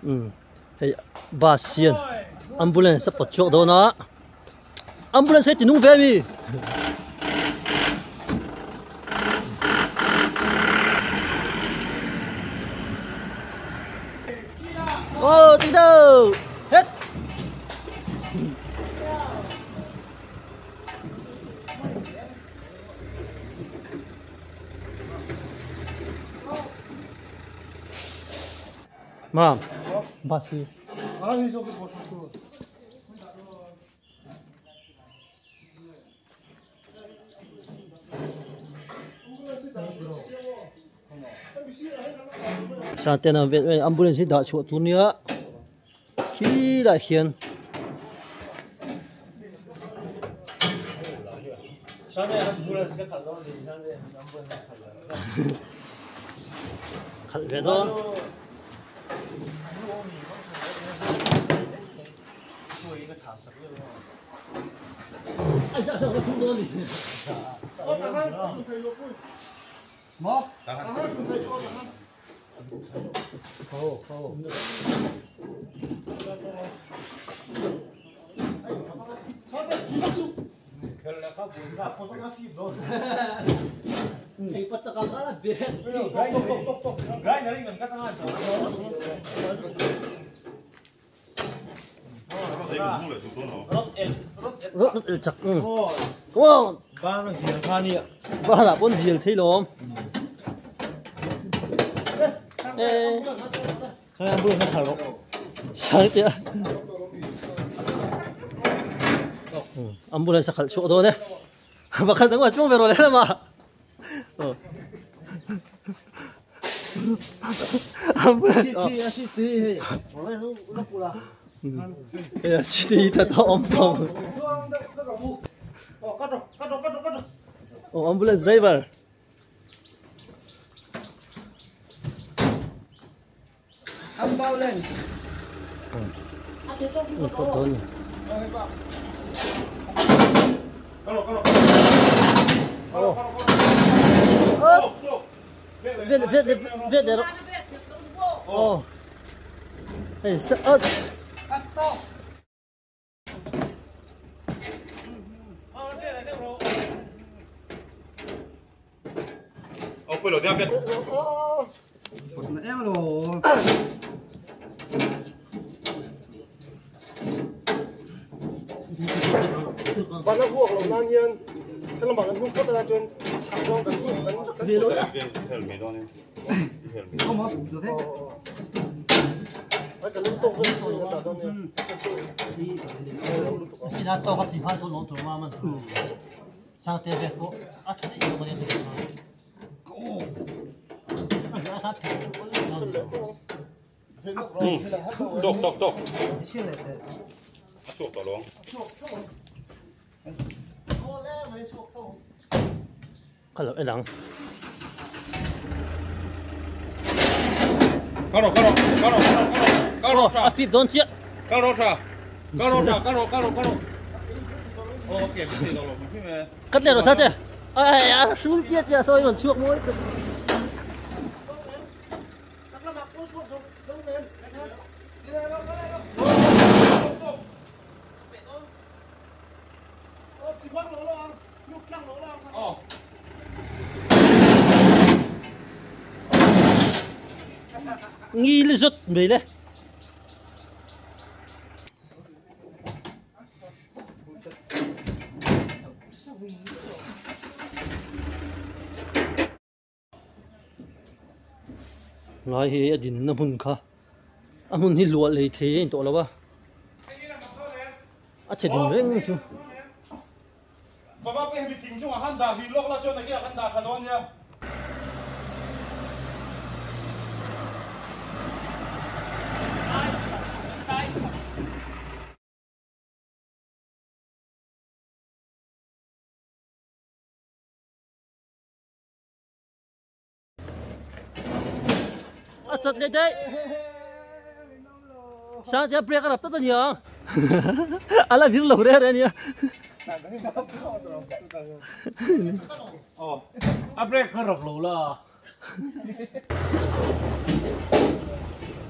Umm hei bus hian ambulance a pawt chhuak dawn a ambulance hi tinung ve ami. Ô đi đâu hết. Mam, bus hi. Sate na vel ambulance hi dah chhuah tur nia khi lai hian khalh ve dawn. Rot el chak come on ban ah pawn vial thei lawm sang te ambulance a khalh chhuak dawn e pakhat dang a tlung ve rawh leh lamah Oh, ambulance driver. Ambulance. Viết viết viết để Oh. Hey, sợ ớt. Ban a vuak loh nan hian helamah kan hung phawt anga chuan chhak zawng kan hung kan ai kan lu tawk vel chu kan dah dawn nia. Ka lo en ang. A fip dawn chiah. Cắt này rồi sao thế? Ai à, hrul chia chia sao còn chuộc mỗi. Nghi le zut mai le. Lai hi a dinna hmun kha a hmun hi luah lei thei a in tawh lo a a che din reng chu. A chat leh daih. Sang tia break a rap tlat a nia. A la vir lo reh reh a nia. A break kha rap lo la.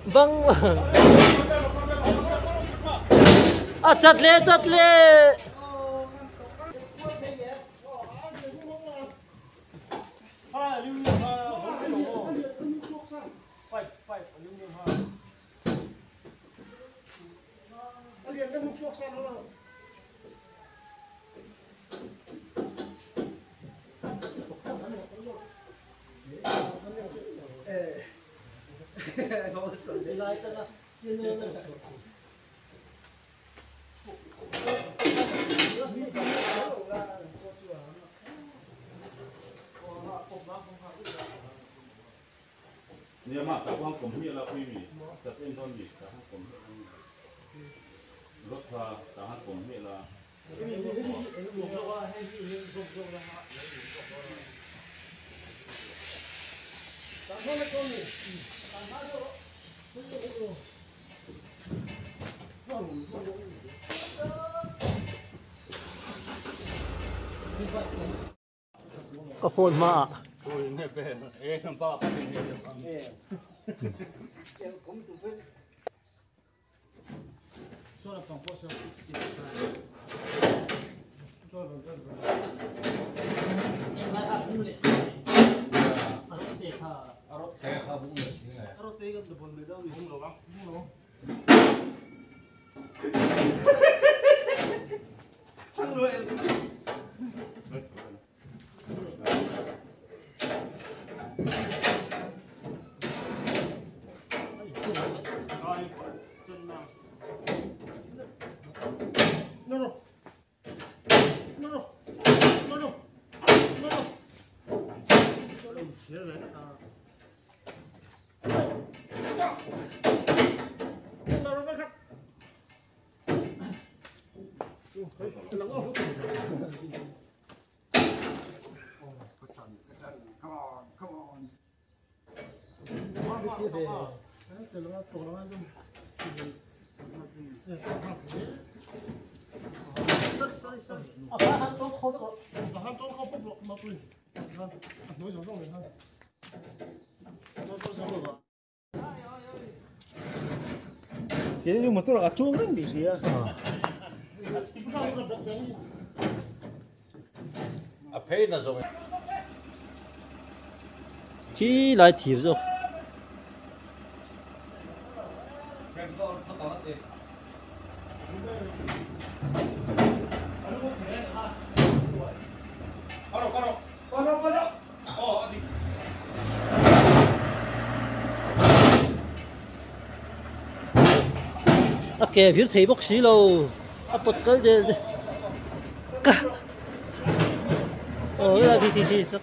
Bang a chat le chat le. Ka phone hma ah. Khi lai thir zawk. A ke vir thei bawk si lo a pawt kal del ka aw helai khi khi khi sak.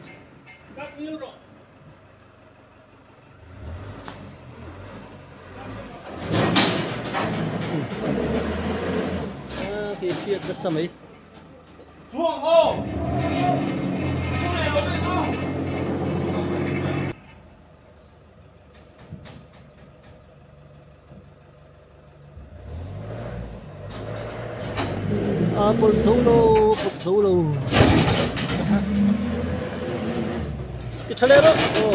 Khi hriat nasa mai. A pawlh zo lo pawlh zo lo ti tha leh rawh aw.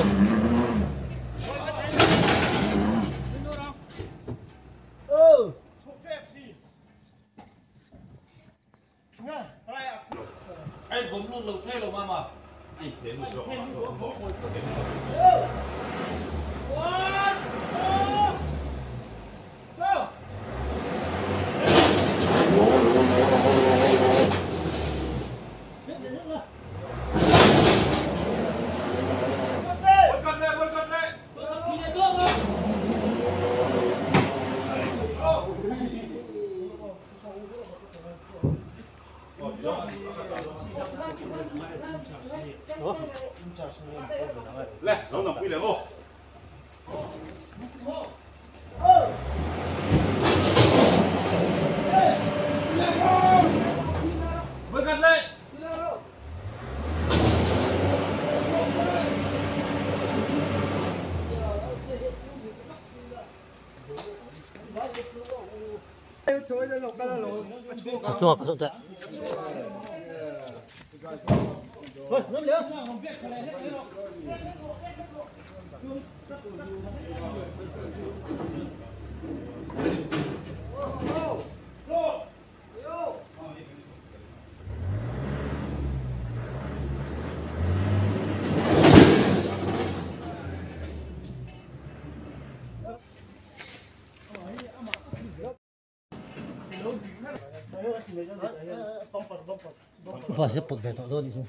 Bus hi a pawt ve tawh dawn a nih chu.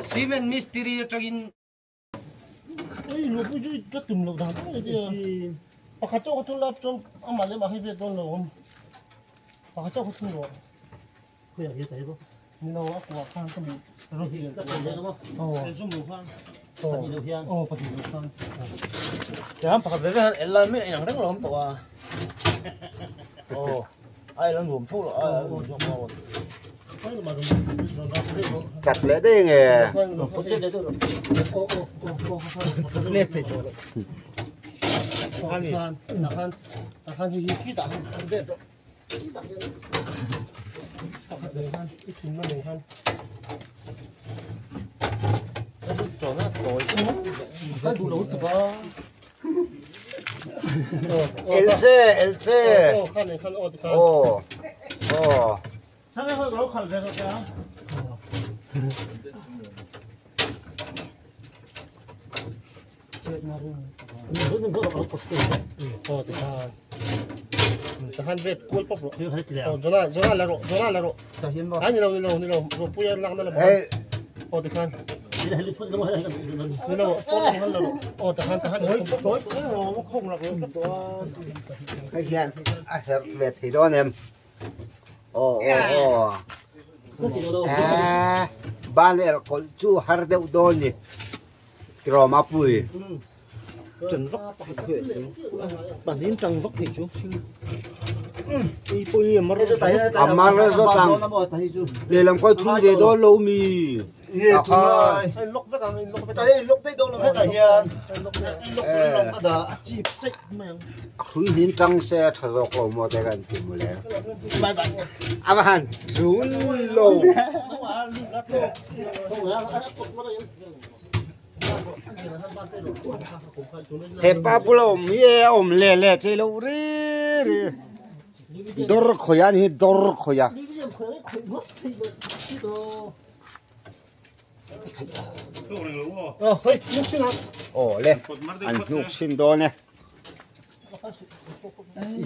Cement mistiri atangin Ei lo pui chu ka tum loh dan tak ani a pakhat chauh kha thun la chuan amah leh mah hi vet dawn lo awm pakhat chauh kha thun rawh ni lo a kuah khan ka mi rawh hi aw aw pahnih lo khan Tiang pakhat ve ve han el lai mai a inang reng lo awm tawh a aw a el an nuam tho lo a el an nuam tho Chak leh daih nge. Elche elche aw aw. Hei hian a herh ve thei dawn em? Aw aw aw. Eee ban elh kawlh chu har deuh dawn ni. Tiraw Mapui? Chan vak thei chu pahnih tang vak thei chu ei pawh hi a mar A mar zawt ang. Lehlam khawi thum ve dawn lo mi. A kha. Hrui hnin tang se a tha zawk lo maw te kan ti mawle. A va han zul lo. He pa bula awm hi e a awm leh leh chei lo ri ri. Dawr khawiah a ni hi dawr khawiah. Aw le an hnuk chhin dawn e.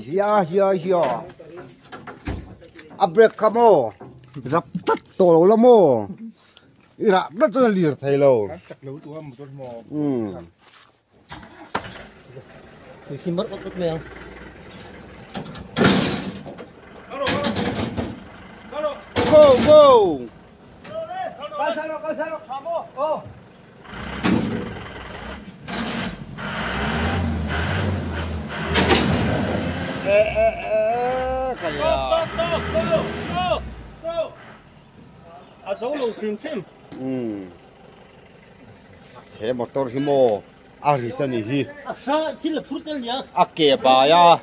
Hia hia hia a brake kha maw rap tlat tawh lo la maw i rah tlat chuan a lir thei lo. Umm. Go go. E e e kaya. A zo lo hrim hrim. Umm. He motor hi maw a rit a ni hi. A hra thil a phur tel nia. A ke bai a.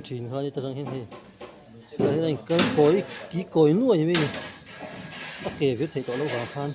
Thin kha ni ta tang hian hei tah hian a inkal kawi ki kawi nuai ni mai a ni a ke vir theih tawh loh vang khan.